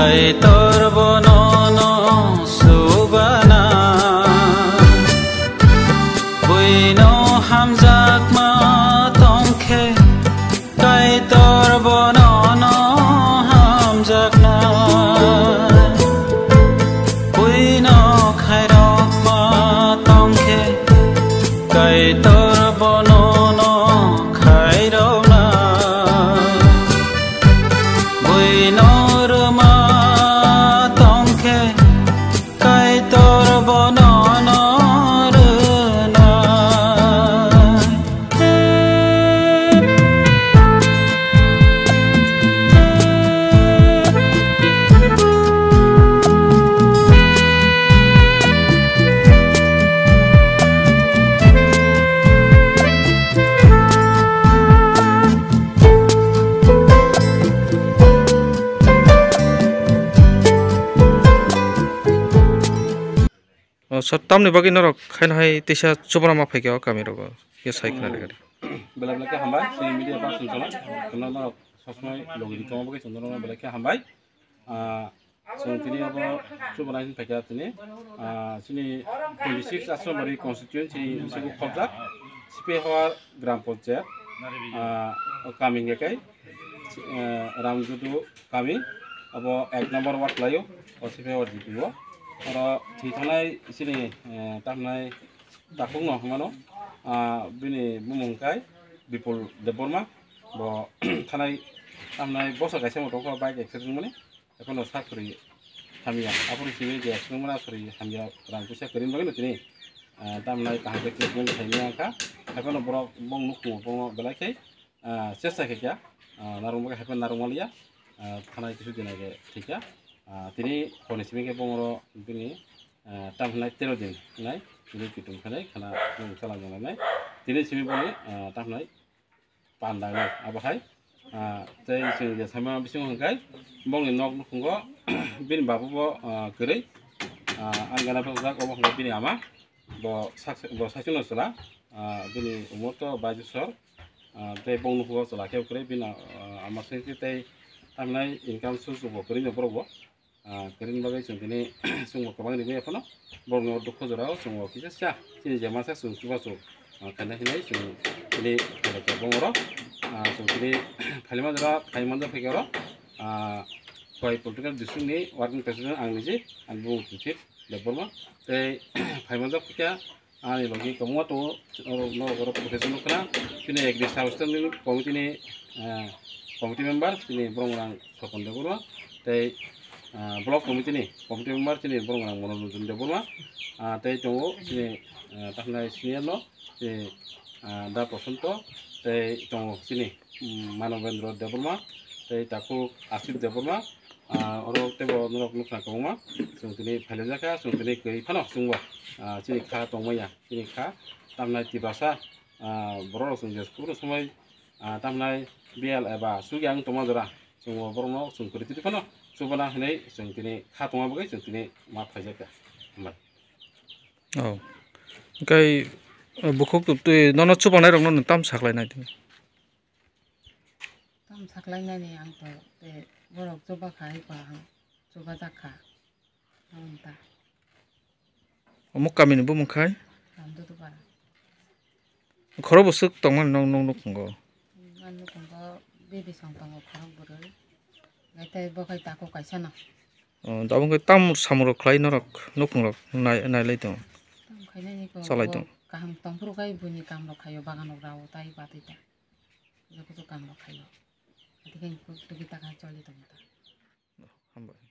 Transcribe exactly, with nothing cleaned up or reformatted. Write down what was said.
Kaitor bono no subana, buino hamjakma tongkhe, Kaitor bono no hamjakna, buino khairokma tongkhe, Kaitor bono no khairokna. Buino rwma tongkhe, Kaitor bono no rwnai. O, so tamni bagwi norok khaino hai teisa chubana ma phaikha o kami rogo. Ye sai khna rega. Belai belai khe hambai, chini media person chwla. Kheno norok sosmai logi di tongma bagwi chwla norok belai khe hambai. Ah, chwng tini abo chubana hin phaikha tini. Ah, chini twenty six Asrambari constituency ni bisingo khobjak. Sipehwar Gram Panchayat, ah, o kami hingke kai, eh, Ramgudu kami, abo ek number ward laio, o siphe ward D P O. Oro thwi thanai chini, eh, tamnai takhuk no hwnmano, ah, bini bumung kai Bipul Debbarma, bo thanai tamnai bosa kaisa mo tongkha bike accident mani. Ekheno sak kwrwi hamya, aphuru simi je swrwngmani aswrwi hamya rang puisa kwrwini bagwino tini, ah, tamnai kaham khe treatment khaimani wngkha. Ekheno borok bong nukhungo bongno belai khe, ah, chesta khaikha, ah, narwkma khe haikhe narwkma liya, ah, thanai kisu din age thwikha. Ah, tini honi simi khe bongoro bini, ah, tamhinai tero din hinai tini kitung khanai khana bong chalangma nai. Tini simi boni, ah, tamhinai panda nai abo hai. Ah, tei chwng je sama bisingo hwnkhe bongni nok nukhungo bini babu bo, ah, kwrwi, ah, ang gana phaljak obo hwnkhe bini ama bo sak-, bo sakchwlno chwla, ah, bini umor to baish bosor, ah, tei bong nukhungo chwla khe kwrwi bini, ah, ama sengsi tei tamhinai income source bo kwrwino borok bo. Ah, kwrwini bagwi chwng tini chwngbo kwbang rimwi phano borokno dukhu jorao chwngbo kisa sa chini je masa chwng chubachu, ah, khaina hinwi chwng tini phaikha bongoro, ah, chwng tini phaima jora phaima jora phaikha oro, ah, Khowai Political District ni Working President ang niji, ani bumung Puthit Debbarma tei phaima jora phaikha. Ani logi kwbangma tongo, norok, norok oro photo se nukha. Chini agri substanding committee ni, eh, committee member chini borok rang Sopon Debbarma tei, eh, block committee ni committee member chini borok rang Monoranjan Debbarma, ah, tei tongo chini, eh, tamhinai senior no chini, ah, Da Prosanto tei tongo chini, mm, Manobendra Debbarma tei takhuk Asif Debbarma. Ah, oro teibo norok nukha kwbangma. Chwng tini phailaijak kha, chwng tini kwrwi phano chwngbo, ah, chini kha tongmaya, chini kha tamnai Tiprasa, ah, borok rok chwng je kubun somoi, ah, tamnai B L eba sugya wng tongma jora chwngbo borokno chwng kwrwi tini phano chubana hinwi chwng tini kha tongma bagwi chwng tini ma phaijak kha. Hambai. Oh. Hwnkhe, eh, bukhuk twi nono chubanai rokno nwng tam saklainai tini? Tam saklainani ang to tei borok chuba kha hai ba ang chubajak kha. Ang ta. Omo kamini bumung khai? Ramdodopara. Khoro bwswk tongmani nong nong nukhungo? Ang nukhungo bebisong tongo khorok bwrwi. Nai tei bo khai takhuk kaisa no. Oh, tabuk khai tam samung rok khlai norok nukhung rok nai, nailai tongo. Tam khainani ko Chalai bo tongo. Kaham tongphuru khai buini kam rok khaio bagan rok rao tai batwi ta. Joto joto kam rok khaio. Ati khai tugui ta khai choli tongo ta. Hambai.